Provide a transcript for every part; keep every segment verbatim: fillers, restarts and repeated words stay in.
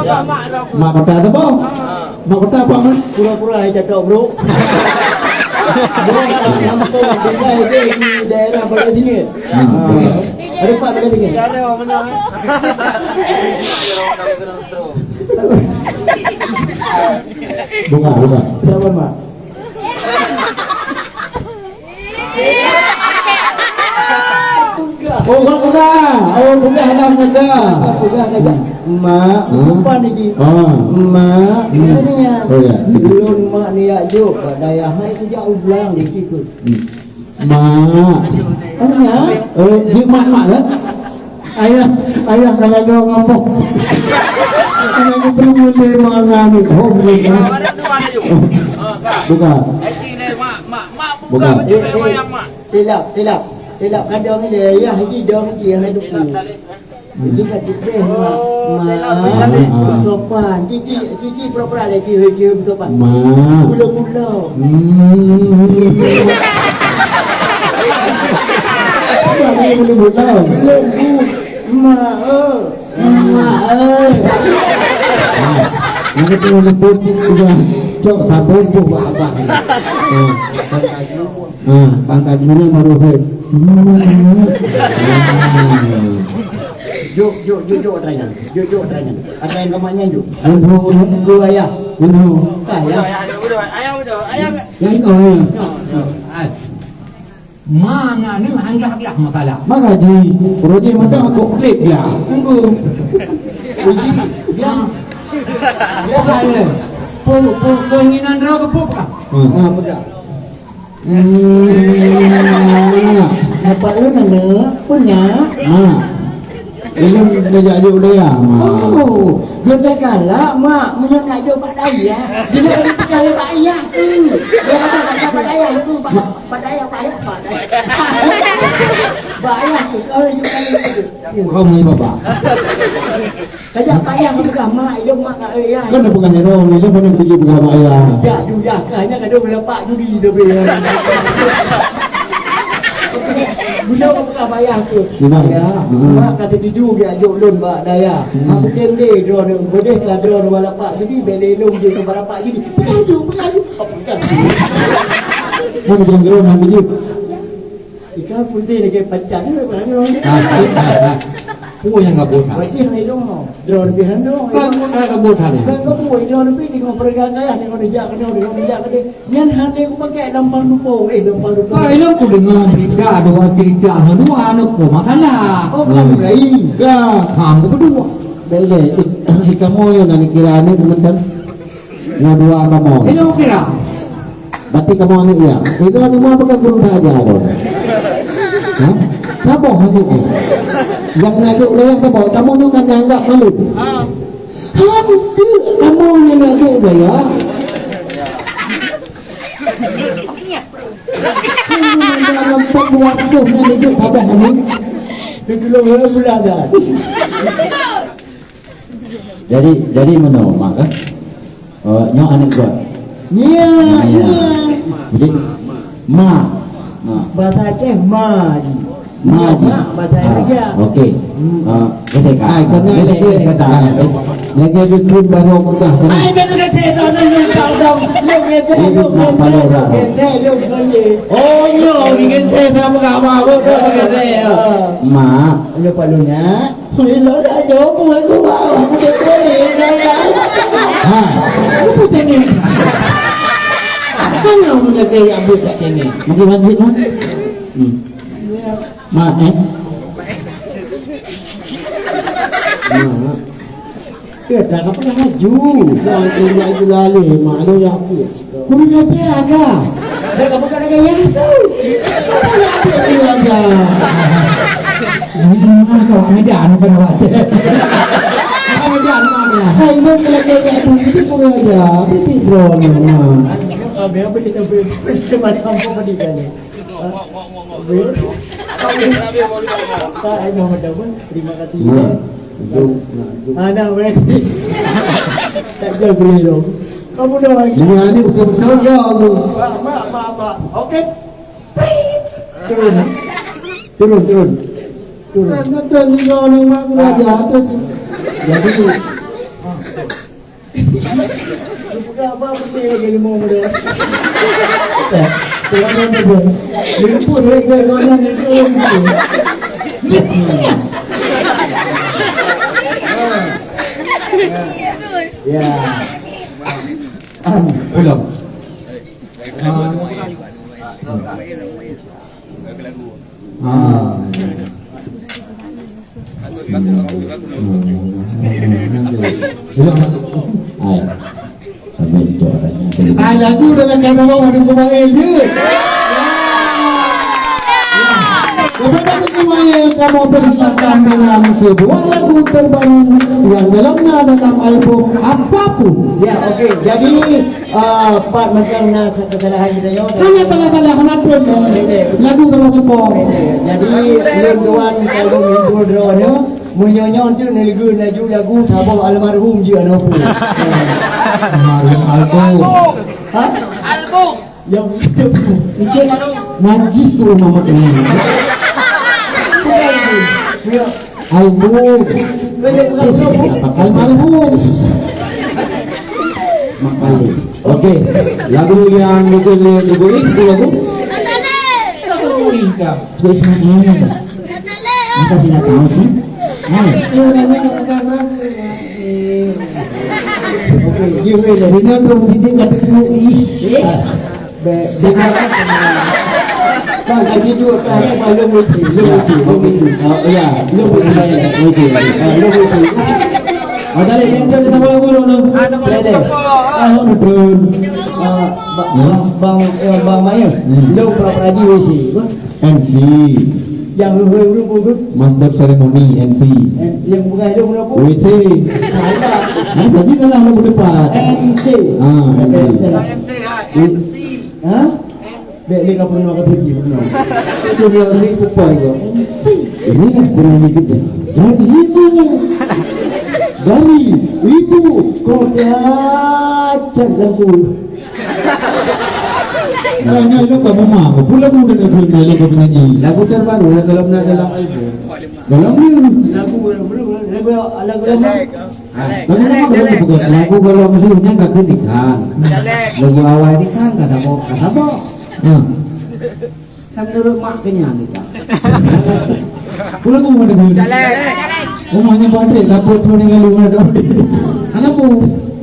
Mak kota tu apa? Mak kota apa, Mak? Pura-pura hai catok, bro. Bro, kampung tinggal di daerah Banda Tinggi. Hmm. Ah. Ada Pak Banda Tinggi? Bunga, bunga. Siapa, Mak? Oh, bukan, bukan. Oh, bukan anak muda. Bukan, bukan. Mak, hmm, sopan lagi. Ah. Mak, hmm, katanya, oh, ya. Belum mak ni jak jok, Pak Dayah, hai tu jak ublang di situ. Hmm. Mak. Katanya. Eh, dia mak, mak lah. Ayah, ayah kalau kau ngomong. Anak itu belum boleh menganut. Oh, bukan. Bukan. Bukan. Eh, eh, tilap, tilap. Tilap kadang ni dia, ya, haji dong dia, hai duku. Jadi kat dia, mak, mak, sopan. Cici, cici pura-pura lagi, cici sopan. Mak. Mula-mula. Hmm. Apa ni mula-mula? Belum, Bu. Mak, eh. Mak, eh. Nak kata orang lembut, udah cok sabun, Bu, buat apa? Hmm. Ah, pangkat dunia baru hei. Jok, jok, jok, jok, Adrian. Jok, jok, Adrian. Adrian, kamu nyan jok. Minho, minho. Ku ayah. Minho. Ayah. Ayah, ayah, ayah. Yang kau ya. Ma na ni anggah-anggah masalah. Maka ji, roje madah kok klik lah. Tunggu. Uji, dia. Dia saya. Pun, pun keinginan dia ke pun? Hmm. Ha, pegang. Hmm. Dapat lu mana? Punya. Ha. Ilôn neujak jok daya, ma. Oh, geupeugah galak, mak, meunyoe nak jok bak daya. Bila dipeugah lé bak ayah tu. Dia kata, kata bak daya tu, bak, bak daya, bak ayah, bak daya. Bak ayah tu, oh, jok daya tu. Roh mai baba. Kajak payah peugah mak, ilôn mak kat ayah. Kan dah peugah nero, ilôn mana pergi peugah mak ayah. Jak jujah, kah nya gadoh lepak judi tu be. Guna peugah payah tu. Memang. Ya, hmm. Mak kata jujur dia jok lôn bak daya. Hmm. Mak beutôi droe ni, beudeh ka droe ni bak lepak judi, bèk lé lôn je bak lepak judi. Peugah jujur, peugah jujur. Apa kan? Mana jangan geron hang jujur. Ikan putih lagi pacang ni, mana orang ni? Ah, ah, ah, ah. Oh, nyang gabut, ha? Berarti hana ilong, no. Droe leubeh hana. Gabut, ha, gabut, ha, ni. Bukan gabut, droe leubeh tengok peregang kayah, tengok dijak kena, tengok dijak kena. Nyan hana ku pakai lampang dupong, eh, lampang dupong. Ah, ilong ku dengar berita, dua cerita, dua aneuk ku masalah. Oh, bukan lain. Dah, kamu berdua. Baik, baik. Eh, kamu yang nak kira aneuk sebentar. Nyoe dua kamoe. Ilong kira. Berarti kamoe aneuk ya. Ilong ni mau pakai guru saja tu. Ha? Saboh aneuk ni. Yang nak jok daya saboh. Kamoe nyoe kan anggap malu. Ha. Hantu kamoe ni nak jok daya. Dalam satu waktu nak jok saboh aneuk. Dia belum mula dah. Jadi, jadi meunoe, mak, kan? Oh, nyoe aneuk geuh. Nya, nya. Jadi, ma. Ma. Bahasa Aceh, ma ji. Ma ji. Ma, bahasa Indonesia. Ah, okey. Hmm. Ah, gesek, Kak. Hai, kena gesek, lagi, gesek, kata. Ah, lagi ada krim baru mudah, kena. Hai, betul gesek, tak ada, tak ada. Lu gesek, ini lu mak gesek, palau lu dah. Gesek, lu gesek. Oh, nyoe, ni gesek sama Kak Ma, betul gesek. Ah. Mak. Lu palunya. Ilôn dak jaweueb peue tu, Bang. Cit boleh, dah, dah. Ha. Apa tengok? Mana orang lagi yang buat tak tengok? Mungkin masjid, Mak. Hmm. Mak, eh? Mak. Ya, dah, apa dah laju? Dah, dah laju lalu, Mak. Lu yang apa? Kurang ajar, Kak. Dah kamu kan dengan Yesus. Apa nak ambil dia, Kak? Ini mah kau Medan, bukan awak. Kau Medan, Mak, ya. Hai, lu kalau kau tak pun, itu kurang ajar. Apa dia drone ni, Mak? Ambil, ambil, ambil, ambil, ambil, ambil, ambil, ambil, ambil. Terima kasih. Nah, itu, nah, itu. Ah, dah, boleh. Tak jauh boleh dong. Kamu dah lagi. Ini ada betul-betul ya, Abu. Mak, mak, mak, mak. Okey. Turun. Turun, turun. Turun. Turun, turun, turun, turun, turun. Jadi, Peugah apa beutôi lagèe limong muda. Tuan ada pun. Liput lagèe tuan ada pun. Ya. Belum. Ah. Belum. Hai. Sampai itu orangnya. Ah, lagu dalam kata bawa ada pemain je. Kepada pemain, kamu persilakan dengan sebuah lagu terbaru yang dalamnya dalam album apapun. Ya, okey. Jadi, ah, Pat, macam na kesalahan kita, ya. Hana salah-salah, hana pun. Lagu sama-sama. Jadi, lôn tuan kalau menghibur droeneuh, meunyoe nyoe tu neuleugu laju lagu saboh almarhum ji aneuk. Almarhum Aldo. Ha? Aldo. Yang itu, itu najis tu rumah mak ni. Ya. Aldo. Almarhum. Mak Aldo. Okey, lagu yang mungkin boleh tergoyang tu lagu. Tergoyang kah? Tergoyang semangat. Masa sih nggak tahu sih? Hai. Okey, dia boleh dah. Dia dah berhenti, dia kata tergoyang. Bèk, jangan. Kan, kasi dua kali, Abang, lôn meusi, lôn meusi, lôn meusi. Oh, iya. Lôn meusi. Meusi. Ah, lôn meusi. Oh, dah leh, yang dah sama lagu dulu. Ah, tak boleh. Ah, oh, betul. Ah, ba-, bang, eh, bang Mayu. Hmm. Lôn pura-pura ji meusi. Apa? M C. Yang lôn, lôn, lôn, lôn. Master ceremony, M C. Eh, yang bukan lôn, lôn, lôn. W C. Salah. Hah, tadi salah lagu depan. M C. Ah, M C. M C, ha, M C. Ha? Dek, dia nggak pernah kata dia pernah. Dia bilang, "Ini kupai kau." Ini lah kurang dikit. Dari itu. Dari itu. Kau kacang lampu. Nah, nyoe ilong ka mama, peue lagu dan lagu yang ilong ka penyanyi? Lagu terbaru, dalam, dalam album. Dalam ni. Lagu, lagu, lagu, lagu lama. Ha, lagu lama belum buka. Lagu kalau musuhnya ka keu nikah. Lagu awal nikah ka saboh, ka saboh. Ha. Kan menurut mak kenyang nikah. Peue lagu mana tu? Caleg. Rumahnya Pak Dek, dapur tu dengan lu ada. Kenapa?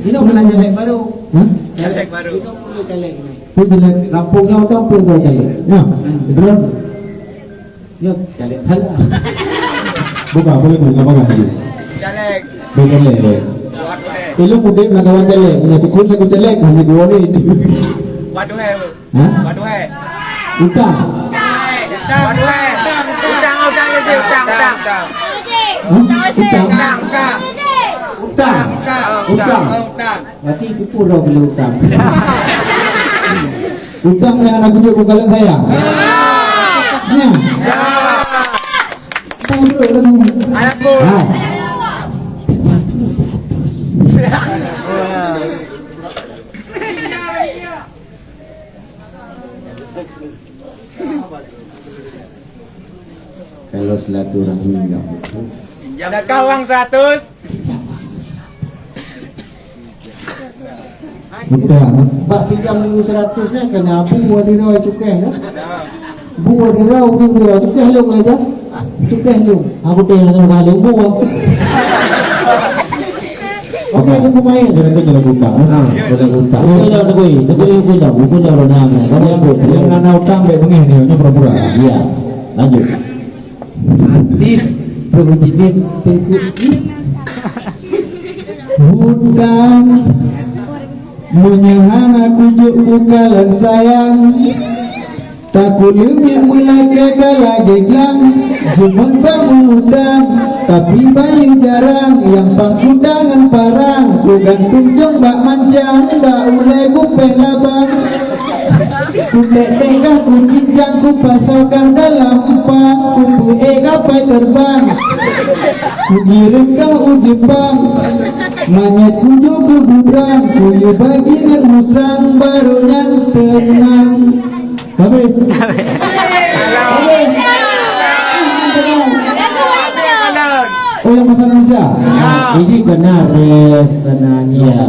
Ini pernah caleg baru. Hah? Caleg baru. Itu pun caleg ni. Peue jelek, kampung nyoe atau peue buat jelek? Ya, Idron. Ya, jelek salah. Bukan, boleh, boleh, apa kan? Jelek. Bukan jelek. Ilung udép nak kawan jelek, punya pukul lagu jelek, hanya dua ni. Waduh, eh. Hah? Waduh, eh. Utang. Utang. Waduh, eh. Utang, utang, utang, utang, utang. Hah? Utang. Utang, utang. Utang. Utang. Utang. Berarti itu pun roh beli utang. Utang yang anak kucing bukan saya. Ya. Tahu tu lagu. Anak pun. Ha. Kalau silaturahmi enggak putus. Pinjam kau uang seratus. Udah, bak pinjam dulu seratus ni kena bu ada roh cukai tu. Bu ada roh, bu ada roh cukai lu aja. Cukai lu. Aku tengok nak bukan lu bu. Okey, aku pemain. Dia kata kalau utang. Ha, kalau utang. Bukan dah, bukan dah, bukan dah, bukan dah, bukan dah. Yang, yang nak utang baik bengeh ni, hanya pura-pura. Ya, lanjut. Artis Bro Jidid Teuku Is. Hutang meunyoe hana kujok kukalon sayang. Takuleumiek meulakée ka lagée glang, jeuet bak meuutang, tapi bayeue jarang, nyang pang kutangan parang, kugantung cong bak mancang, bak ulée kupéh labang. Kutek-tek gah kucincang, kupasoe gah dalam empang, kupeuék gah pai teurbang, kukirém gah u Jeupang, manyét kujok keu bubrang, kuyue bagi ngon musang, barô nyan teunang. Habis. Habis. Oh, yang bahasa Indonesia? Ya. Ini benar, eh, benar, ya.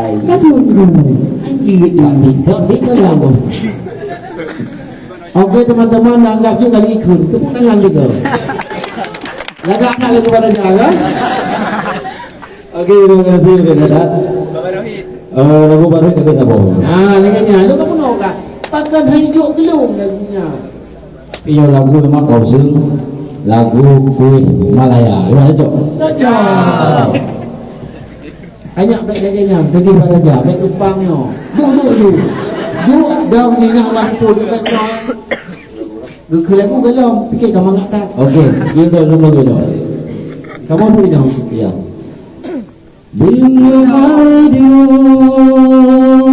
Hai. Ka tunggu. Anjir, Pak TikTok ni kalau. Oke, teman-teman, anggap je kali ikut. Tepuk tangan tiga. Lagak nak lagu Baraja, kan? Oke, terima kasih, Bang Dadat. Eh, lagu baru kita sambung. Ah, lagak nyan. Lu kamu nak, Kak? Pakai hai jok kelung lagunya. Iyo lagu memang kau sing lagu kuih Malaya. Gimana, Cok? Cocok. Banyak baik lagi nyan, tadi Baraja, baik upang nyo. Duk, duk, duk. Duk, dah ni nak lah pun, duk baik nyo. Geukeu lagu galom, fikir ka mangat tak? Okey, kita dulu dulu. Kamu dulu dong. Ya. Deungon hai deuh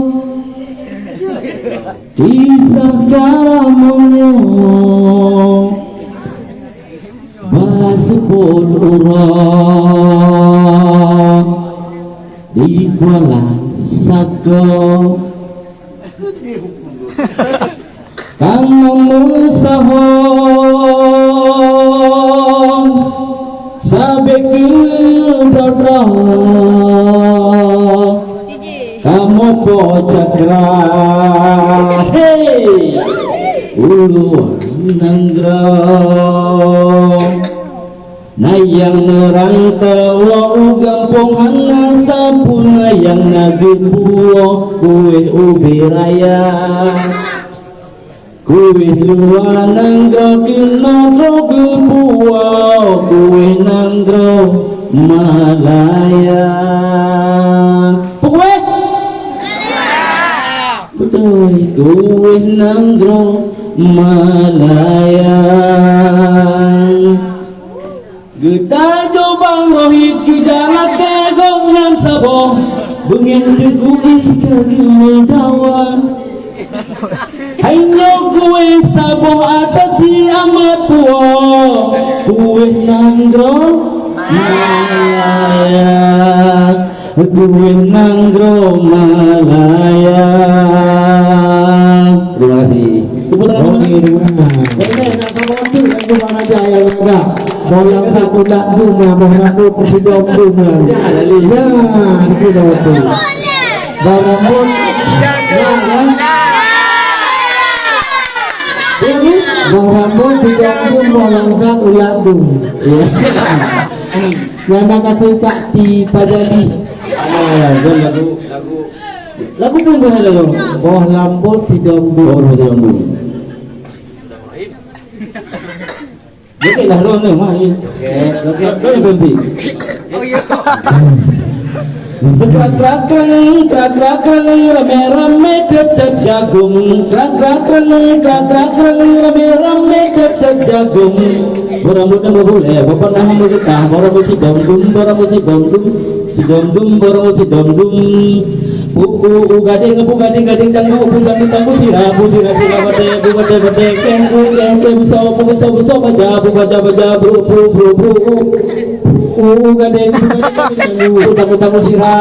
kisah kamoe nyoe, ba seupôt uroe di Kuala Sagoe. Kamoe meusaho sabe keudroe-droe, kamoe po cakra, hei, uluwa nanggroe. Na nyang meurantau u gampông hana sapeue, na Nyang na geupuwoe kueh ubé raya. Kueh luwa nanggroe keunoe droe geupuwoe kueh nanggroe Malaya. Peue kueh? Beutôi, kueh nanggroe Malaya. Geutanyoe Bang Rohit geujak lakée gobnyan saboh, beungéh teuk kueh ka geumeudawa. Hai nyoe kueh saboh adat si Amat Puwoe, kueh nanggroe Malaya. Kueh nanggroe Malaya. Terima kasih. Tepuk tangan. Oke, terima kasih. Boleh nak sama tu, nak cuba aja yang ada. Boh lam satu nak dum lah, boh rambut sidom dum lah. Ya, dikit dah betul. Boh rambut. Ya, kan? Boh rambut sidom dum, boh lam satu ulat dum. Ya. Nyang na kata Pak Ti Pajali. Ah, lagu, lagu, lagu. Lagu pun bahasa lagu. Boh lambot sidom dum. Boh lambot sidom dum. Joget lah, Ron, Ron, mah, ni. Joget, joget. Ron, Ron, Ron. Krak, krak, kreng, krak, krak, kreng, ramé-ramé teutab jagong. Krak, krak, kreng, krak, krak, kreng, ramé-ramé teutab jagong. Boh rambot nyang beubulée, boh panah nyang beugeutah, boh rambot sidom dum, boh rambot sidom dum, sidom dum, boh rambot sidom dum. Pu, u, u, gadeng, pu, gadeng, gadeng, tanggu, pu, tanggu, tanggu, sira, pu, sira, sira, batée, pu, batée, batée, keng, u, keng, keng, beusoe, pu, beusoe, beusoe, baja, pu, baja, baja, bru, bru, bru, bru, u. U, u, gadeng, pu, gadeng, gadeng, tanggu, pu, tanggu, tanggu, sira.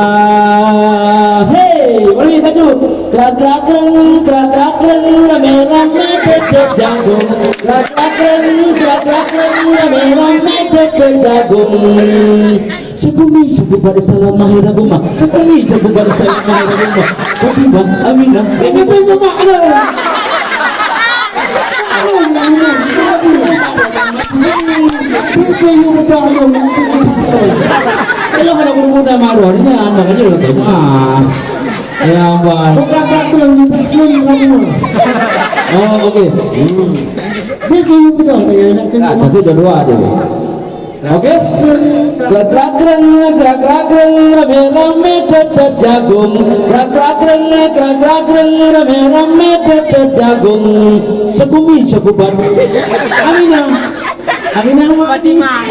Hei, mari, laju. Krak, krak, kreng, krak, krak, kreng, ramé-ramé teutab jagong. Krak, krak, kreng, krak, krak, kreng, ramé-ramé teutab jagong. Sikumi, sikumi bak salam mahé Rabu ma. Sikumi, sikumi bak salam mahé Rabu ma. Fatimah, Aminah. Ini pun cuma ada. Itu yang mudah yang. Kalau ada guru muda marah, ini anak aja udah tahu. Ah. Ya, Bang. Bukan satu yang dipakai, Rabu. Oh, oke. Hmm. Dia kayu betul, ya, nak kena. Nah, tapi dua-dua aja. Oke? Krak, krak, kreng, krak, krak, kreng, ramé-ramé teutab jagong. Krak, krak, kreng, krak, krak, kreng, ramé-ramé teutab jagong. Sikumi, sikumi bak. Aminah. Aminah, Fatimah.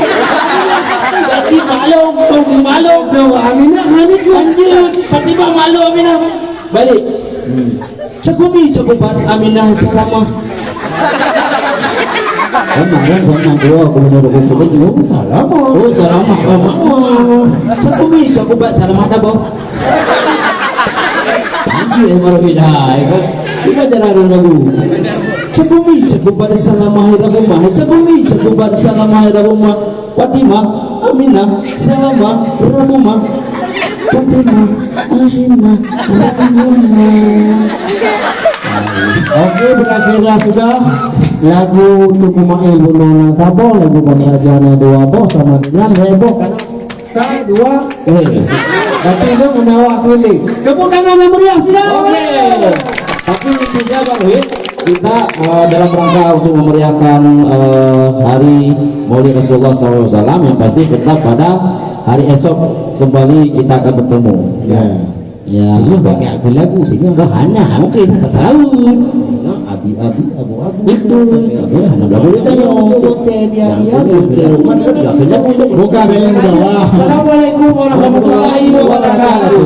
Fatimah, maklum, maklum. Aminah, Aminah. Lanjut. Fatimah, maklum, Aminah. Balik. Hmm. Sikumi, sikumi bak Aminah Salamah. Sama kan, sama dua, aku punya dua puluh sebut, oh, Salamah. Oh, Salamah, Salamah. Sikumi, sikumi bak Salamah Tabah. Iya, baru beda, ya kan? Cuma cara orang lagu. Sikumi, sikumi bak Salamah, Rahumah. Sikumi, sikumi bak Salamah, Rahumah. Fatimah, Aminah, Salamah, Rahumah. Fatimah, Aminah, Rahumah. Oke, berakhirlah sudah lagu Teungku Mail bunoe na saboh, lagu Bang Raja na dua boh, sama dengan lhèe boh. Ka dua, eh. Tapi itu menawar keliling. Tepuk tangan yang meriah, siap. Oke. Tapi intinya, Bang Wid, kita, eh, dalam rangka untuk memeriahkan, eh, hari Maulid Rasulullah sallallahu alaihi wasallam, yang pasti tetap pada hari esok kembali kita akan bertemu. Ya. Ya. Ini banyak lagu, ini. Kau hana, mungkin tak tahu. Abi-abi, abu-abu. Betul. Abi hana lagu dia tanya. Betul, betul, dia, dia, dia. Yang dia, dia, dia, dia. Bukan, bukan. Assalamualaikum warahmatullahi wabarakatuh.